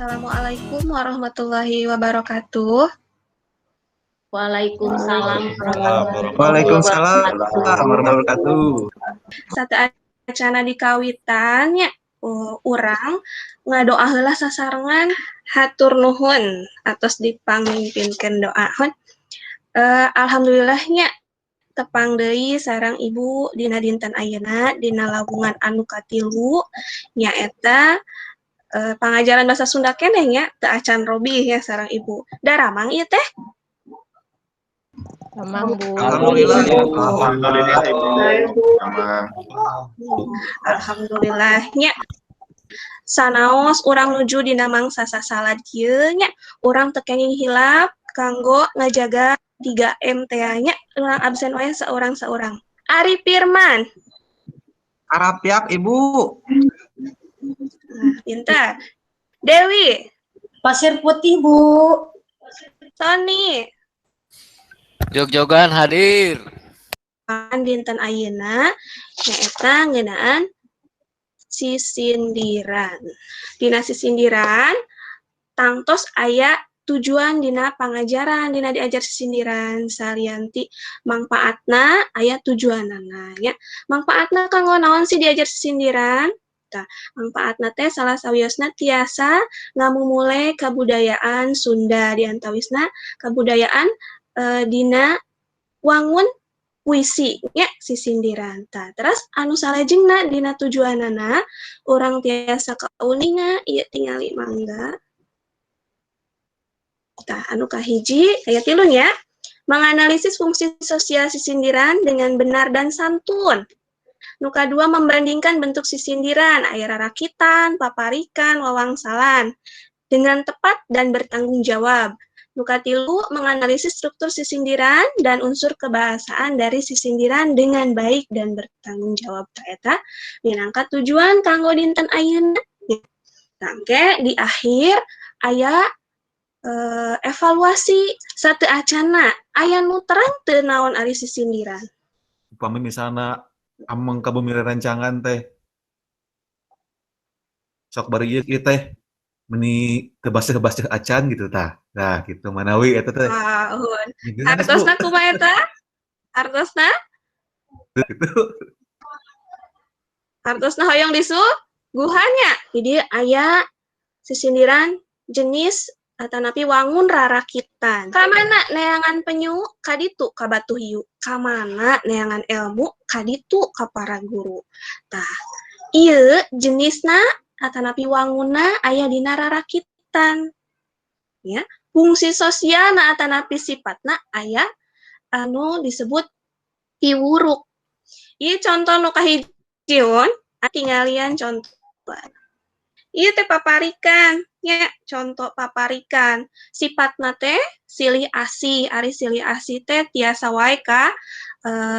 Assalamualaikum warahmatullahi wabarakatuh. Waalaikumsalam. Waalaikumsalam warahmatullahi wabarakatuh. Sateuacanna dikawitan nya, urang ngadoa heula sasarengan. Hatur nuhun atos dipangmimpinkeun doa hun. Alhamdulillah nya, tepang deui sareng Ibu dina dinten ayeuna dina lawungan anu katilu, nyaeta pangajaran bahasa Sunda keneh nya, teu acan robih ya sareng Ibu. Daramang ieu teh? Damang, Bu. Alhamdulillah. Alhamdulillah, Ibu. Damang. Alhamdulillah nya. Sanaos urang nuju dina mangsa sasalad kieu nya, urang teu kenging hilap kanggo ngajaga 3M teh nya, urang absen wae saurang-saurang. Ari Firman. Arapiak, Ibu. Nah, pintar. Dewi. Pasir Putih, Bu. Sony. Jog-jogan hadir. Dinten ayeuna nyaeta ngeunaan sisindiran. Dina sisindiran tangtos aya tujuan dina pangajaran dina diajar sisindiran, salian ti mangpaatna aya tujuanana nya. Mangpaatna kanggo naon sih diajar sisindiran? Tah, mangpaatna teh salah sawiosna tiasa ngamumule kabudayaan Sunda, diantawisna kabudayaan dina wangun puisi nya sisindiran. Tah, terus anu salajengna dina tujuanana urang tiasa kauninga ieu tingali mangga. Tah, anu kahiji aya tilu nya, menganalisis fungsi sosial sisindiran dengan benar dan santun. Nu kadua, membandingkan bentuk sisindiran aya rarakitan, paparikan, wawangsalan dengan tepat dan bertanggung jawab. Nu katilu, menganalisis struktur sisindiran dan unsur kebahasaan dari sisindiran dengan baik dan bertanggung jawab. Eta minangka tujuan kanggo dinten ayeuna. Tangke di akhir aya evaluasi. Sateuacanna aya nu terang teu naon ari sisindiran? Upami misalna ameng ka bumi rerencangan teh sok bari ieu teh meni teu baseuh-baseuh acan gitu tah. Nah, gitu manawi eta teh. Ah, uhun. Artosna kumaha eta? Artosna? Gitu. Artosna hoyong disuguhan nya. Jadi aya sisindiran jenis atanapi wangun rarakitan. Kamana neangan penyu kaditu ka batu hiu. Kamana neangan ilmu kaditu ka para guru. Tah, ieu jenisna atanapi wanguna aya dina rarakitan. Ya, fungsi sosialna atanapi sifatna aya anu disebut piwuruk. Ieu contoh nu kahiji, tinggalian contoh. Ieu teh paparikan nya, contoh paparikan. Sifatna teh silih asih, ari silih asih teh tiasa wae ka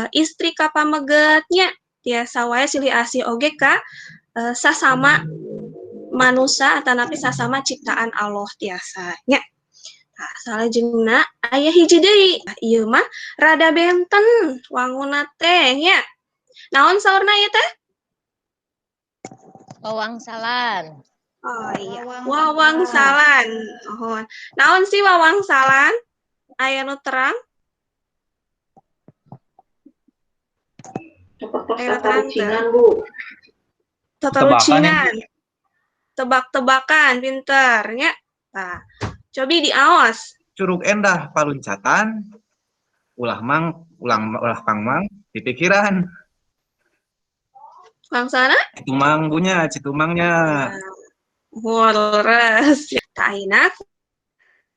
istri ka pameget nya, tiasa wae silih asih oge ka sasama manusa atanapi sasama ciptaan Allah tiasa nya. Nah, salajengna aya hiji deui. Ieu mah rada benten wanguna teh nya. Naon saurna ieu teh? Wawangsalan. Oh iya, wawangsalan. Oh. Naon sih wawangsalan? Aya nu terang? Tebak-tebakan, Bu. Tatarucingan. Tebak-tebakan, pinter nya. Tah, cobi diaos. Curug endah paluncatan, ulah mang, ulang ulah pangmang di pikiran. Langsana? Citumang punya, citumangnya. Leres. Tah, ayeuna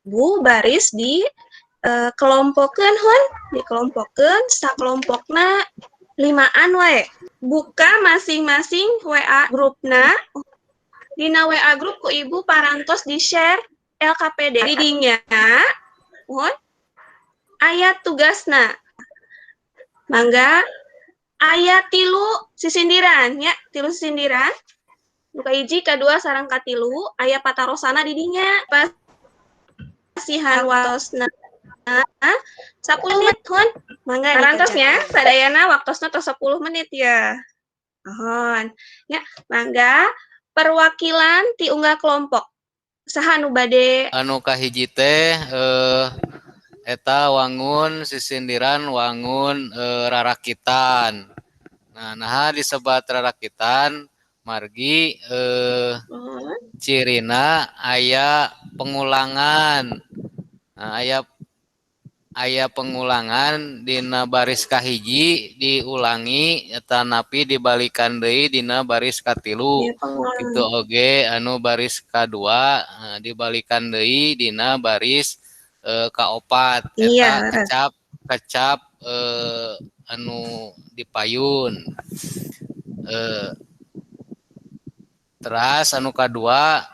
Bu baris di kelompokeun hun, dikelompokeun sakelompokna limaan wae. Buka masing-masing WA grupna. Dina WA grup ku Ibu parantos di-share LKPD. Didinya, hun, aya tugasna. Mangga aya tilu sisindiran ya, tilu sisindiran. Nu kahiji, kadua, sareng katilu, aya patarosana didinya. Pasihan waktosna 10 menit hun. Mangga parantosnya sadayana waktosna tos 10 menit ya. Mohon. Ya, mangga perwakilan ti unggal kelompok. Saha nu bade? Anu kahiji teh eta wangun sisindiran wangun rarakitan. Nah, naha disebat rarakitan margi cirina aya pengulangan. Nah, aya pengulangan dina baris kahiji diulangi tanapi dibalikan deui dina baris katilu. Gitu oge anu baris kadua dibalikan deui dina baris kaopat. Eta kecap anu dipayun. Teras anu kadua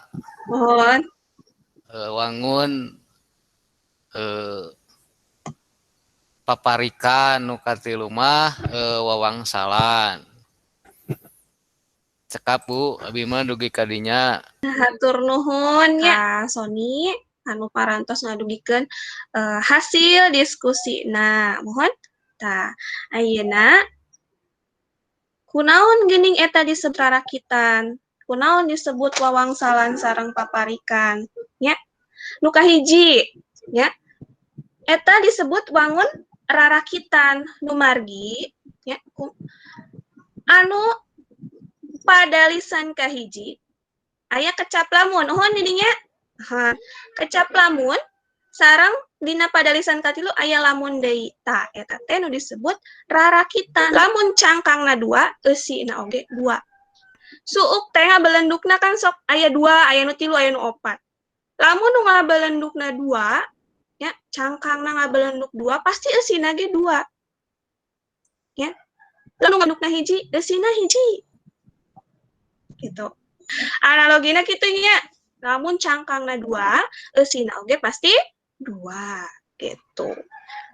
wangun paparikan nu katilu mah wawangsalan. Cekap Bu, abi mah dugi ka dinya. Hatur nuhun ya Sony anu parantos ngadugikeun hasil diskusi. Nah, mohon tah ayeuna kunaon geuning eta disebut rarakitan? Kunaon disebut wawangsalan sareng paparikan? Nya. Nu kahiji nya. Eta disebut wangun rarakitan numargi ya, anu padalisan kahiji aya kecap lamun uhun didinya kecap lamun sareng dina padalisan katilu aya lamun deui ta eta teh nu disebut rarakitan. Lamun cangkangna dua eusina oge dua. Suuk teh ngabelendukna kan sok aya dua, aya nu tilu, aya nu opat. Lamun nu ngabelendukna dua ya, cangkangna ngabelenduk dua pasti eusina ge dua. Ya. Lalu ngabelendukna hiji, eusina hiji. Gitu. Analogina kitu nya. Lamun cangkangna dua, eusina oge pasti dua gitu.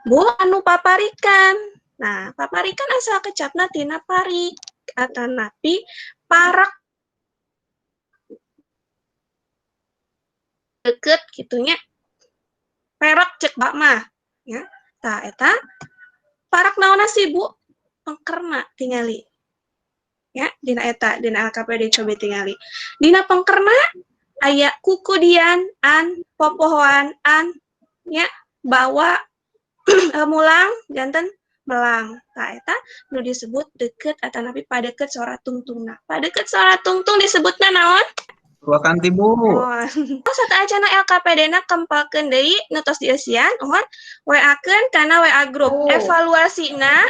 Bu anu paparikan. Nah, paparikan asal kecapna tina parik atanapi parak deket kitunya. Perak cek bak mah ya. Tah eta parak naonna sih Bu? Pengkerna tingali. Ya, dina eta dina LKPD coba tingali. Dina pengkerna aya kukudian an popohoan an nya bawa mulang janten melang. Tah eta nu disebut deket atanapi padeket sora tungtungna. Padeket sora tungtung disebutna naon? Purwakanti Bu. Oh, sateuacanna LKPD-na kempalkeun deui nu tos dieusian, uhun WA-keun kana WA grup. Oh. Evaluasina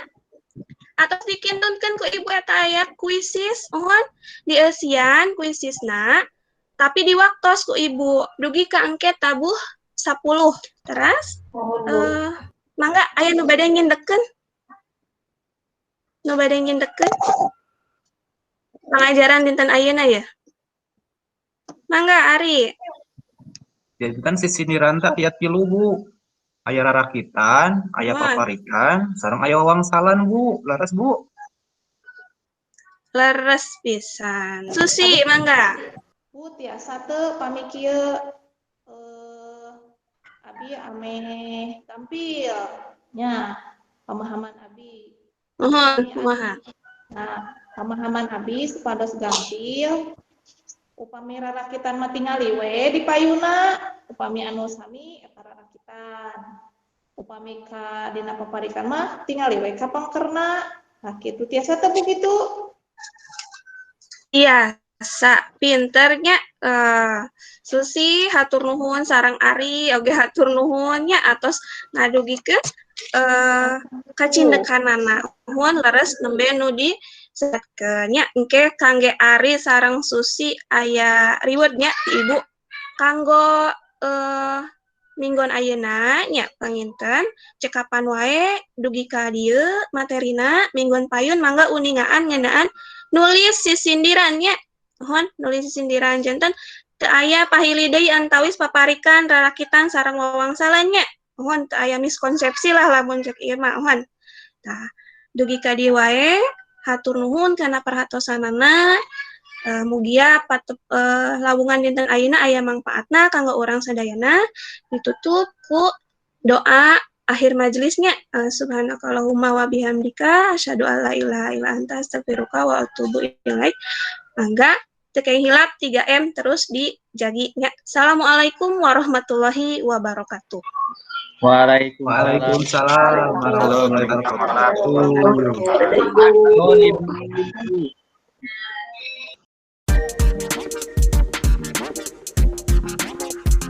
atos dikintunkeun ku ibu eta aya kuisis, uhun dieusian kuisisna, tapi diwaktos ku ibu dugi ka engke tabuh 10. Teras mangga aya nu bade ngindekeun? Nu bade ngindekeun? Pangajaran dinten ayeuna ya? Mangga Ari. Jadi kan sisindiran teh aya tilu Bu. Aya rarakitan, aya paparikan, sareng aya wawangsalan Bu. Leres Bu. Leres pisan. Susi mangga. Bu tiasa teu pami kieu abi ameh tampil nya pemahaman abi. Nuhun, kumaha? Nah, pemahaman abi supados gampil. Upami rarakitan mah tingali we di payuna, upami anu sami eta rarakitan. Upami ka dina paparikan mah tingali we ka pangkerna. Nah kitu tiasa teh kitu. Iya, sa pinternya Susi hatur nuhun sareng Ari oge hatur nuhun nya atos ngadugikeun kacindekanana. Nuhun leres nembe nu di nya engke kangge Ari sareng Susi aya rewardnya ti ibu kanggo minggon ayeuna nya panginten cekapan wae dugi ka dieu materina minggon payun mangga uningaan ngeunaan nulis sisindiran nya mohon nulis sisindiran janten teu aya pahili deui antawis paparikan rarakitan sareng wawangsalan nya mohon teu aya miskonsepsi lah lamun cek ieu mah mohon tah dugi ka dieu wae. Hatur nuhun kana perhatosanana, mugia lawungan dinten ayeuna aya mangpaatna kanggo urang sadayana. Ditutup ku doa akhir majelisnya. Subhanakallahumma wa bihamdika asyhadu alla ilaha illa anta astaghfiruka wa atubu ilaik. Mangga Teu hilap 3M terus dijagi nya. Assalamualaikum warahmatullahi wabarakatuh. Waalaikumsalam. Waalaikumsalam warahmatullahi wabarakatuh. Nuhun, Ibu.